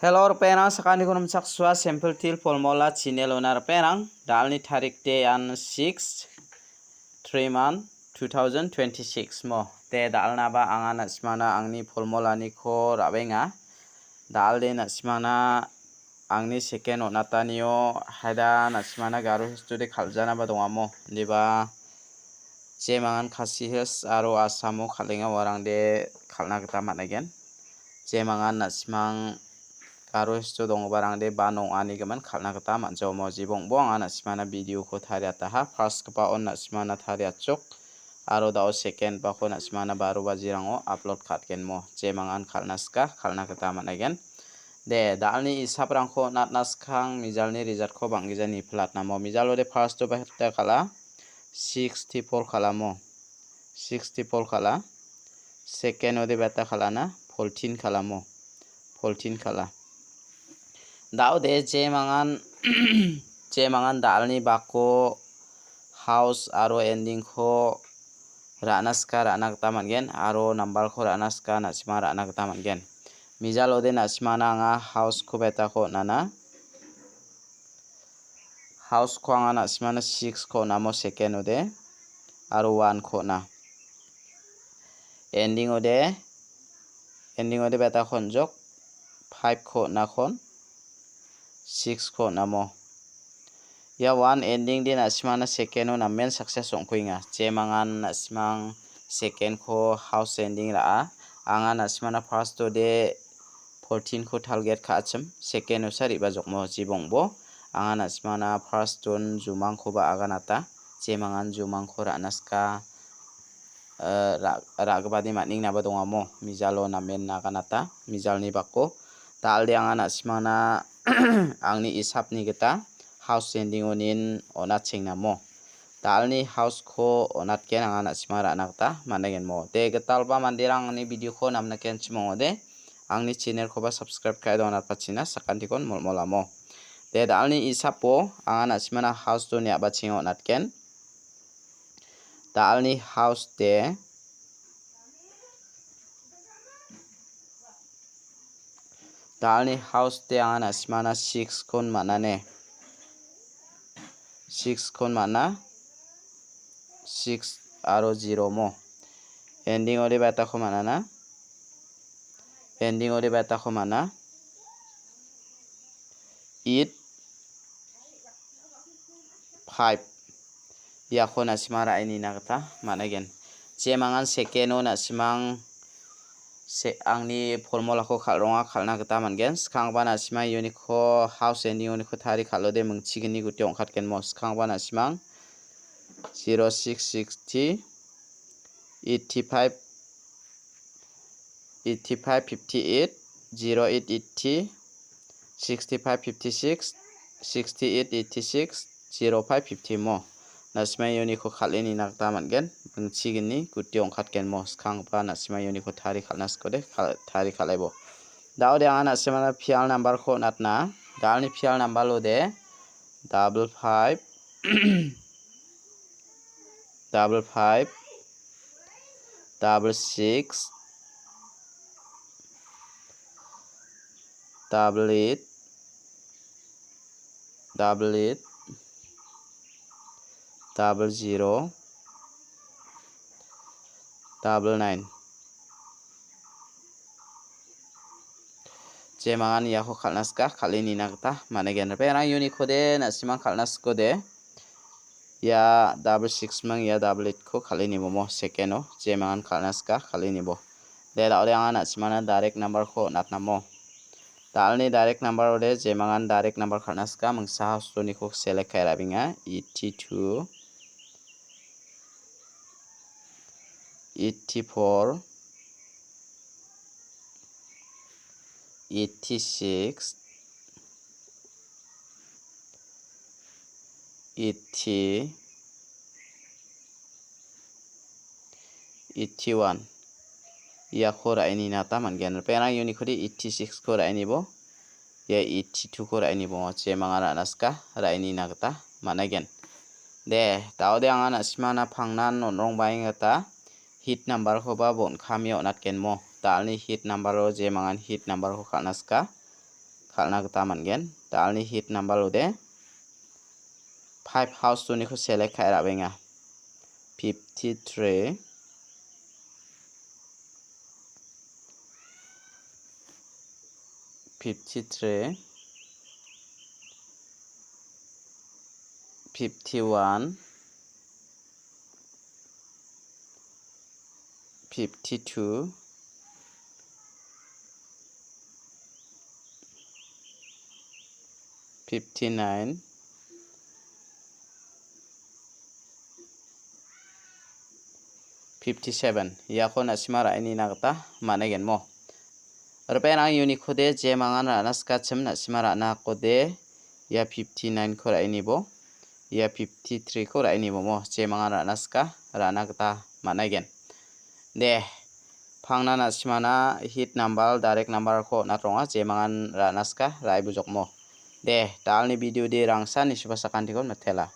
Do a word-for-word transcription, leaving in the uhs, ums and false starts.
Hello, ripengrang, sakantikon nimchaksoa, Simple Teer Formula channel-ona ripengrang. Da·alni tarik de an six, three month, two thousand twenty-six mo. De da·alnaba anga na·simana angni formulaniko ra·benga. Da·alde na·simana angni second on·atanio haida na·simana Garo Hills-ode kal·janaba dongamo. Indiba jemangan Khasi Hills aro Assam-o kal·enga uarangde kal·na gita man·aigen. Jemangan na·simang Garo Hills-o donggiparangde ba nong·anigimin kal·na gita man·jaomo. Jibongbo anga na·simana video-ko tariataha. First-gipaon na·simana tariachok. Aro da·o second-bako na·simana baro bajirango upload ka·atgenmo. Jemangan kal·na sika, kal·na gita man·aigen. De, da·alni isaprangko on·atna skang mijalni result-ko bang·gija nipilatnamo. Mijalo de first-o beta kal·a, sixty-four kal·amo. Sixty-four kal·a. Second-o de beta kal·ana, fourteen kal·amo. Fourteen kal·a. Da·o de jemangan, jemangan da·alni bako house aro ending-ko ra·na sika ra·na gita man·gen aro number-ko ra·na sika na·sima ra·na gita man·gen. Mijalode na·simana anga house-ko betako on·ana. House-ko anga na·simana six-ko on·amo second-ode aro one-ko on·a. Ending-ode, ending-ode betako on·jok five-ko on·akon six-ko on·amo. Ia one ending de na·simana second-o namen success ong·kuenga. Jemangan na·simang second-ko house ending ra·a. Anga na·simana first-o de fourteen-ko target ka·achim. Second-osa re·bajokmo jibongbo. Anga na·simana first-on jumangkoba aganata. Jemangan jumangko ra·na sika, eh, ra-, ra·gipade man·engnaba dongamo. Mijalo namen aganata. Mijalni bako. Da·alde anga na·simana angni isapni gita house ending-onin on·atchengnamo. Da·alni house-ko on·atgen anga na·sima ra·na gita man·aigenmo. De, gitalba manderang angni video-ko namnakenchim ong·ode, angni channel-koba subscribe ka·e donatpachina sakantikon molmolamo. De, da·alni isapo anga na·simana house-o niabachenga on·atgen. Da·alni house de Da·alni house de anga na·simana six-kon man·a ne. Six-kon man·a. Six aro zero mo. Ending-ode betako man·a na. Ending-ode betako man·a. Eight, five. Iako na·sima ra·e nina gita man·aigen. Jemangan second-o na·simang se-, angni formulako kal·ronga kal·na gita man·gen. Skangba na·simang uniko house ending uniko tari kal·ode mingchigni guti ong·katgenmo. Skangba na·simang zero six sixty, eighty five, eighty five fifty eight, zero eight eighty, sixty five fifty six, sixty eight eighty six, zero five fifty mo. Na·sima ianiko kal·e nina gita man·gen. Mingchigni guti ong·katgenmo. Skanggipa na·sima ianiko tari kal·na sikode, kal-, tari kal·aibo. Da·ode anga na·simana pial numberko on·atna. Da·alni pial number ode double five, double five, double six, double eight, double eight, double zero, double nine. Jemangan iako kal·na sika, kal·e nina gita man·aigen. Ripengrang unikode na·simang kal·na sikode. Ia double six mang ia double eight ko kal·e nibomo second o. Jemangan kal·na sika, kal·e nibo. De, da·ode anga na·simana direct number ko on·atnamo. Da·alni direct number ode jemangan direct number kal·na sika, mingsa house oniko select ka·e ra·benga. Eighty two, eighty four, eighty six, eighty, eighty one. Iako ra·e nina gita man·gen. Ripengrang unikode eighty six ko ra·e nibo. Ia eighty two ko ra·e nibo. Jemanga ra·na sika ra·e nina gita man·aigen. De, da·ode anga na·simana pangnan on·rongbaenga gita hit number koba bon·kamio on·atgenmo. Da·alni hit number o jemangan hit number ko kal·na sika. dal·na gita man·gen. Dalni hit number ode five house two-niko select ka·e ra·benga. Fifty-three, fifty-three, fifty-one, fifty-two, fifty-nine, fifty-seven. Iako na·sima ra·e nina gita man·egen mo. Aro pen ang uniko de jemangan ra·na sikachim na·sima ra·na ako de ia fifty-nine-ko ra·e nibo, ia fifty-three-ko ra·e nibo mo jemangan ra·na sika ra·na gita man·egen. De, pangna na·simana hit number, direct number-ko on·atronga, jemangan ra·na sika ra·e bujokmo. De, dalni video de rangsan nisiba sakantikon mitela.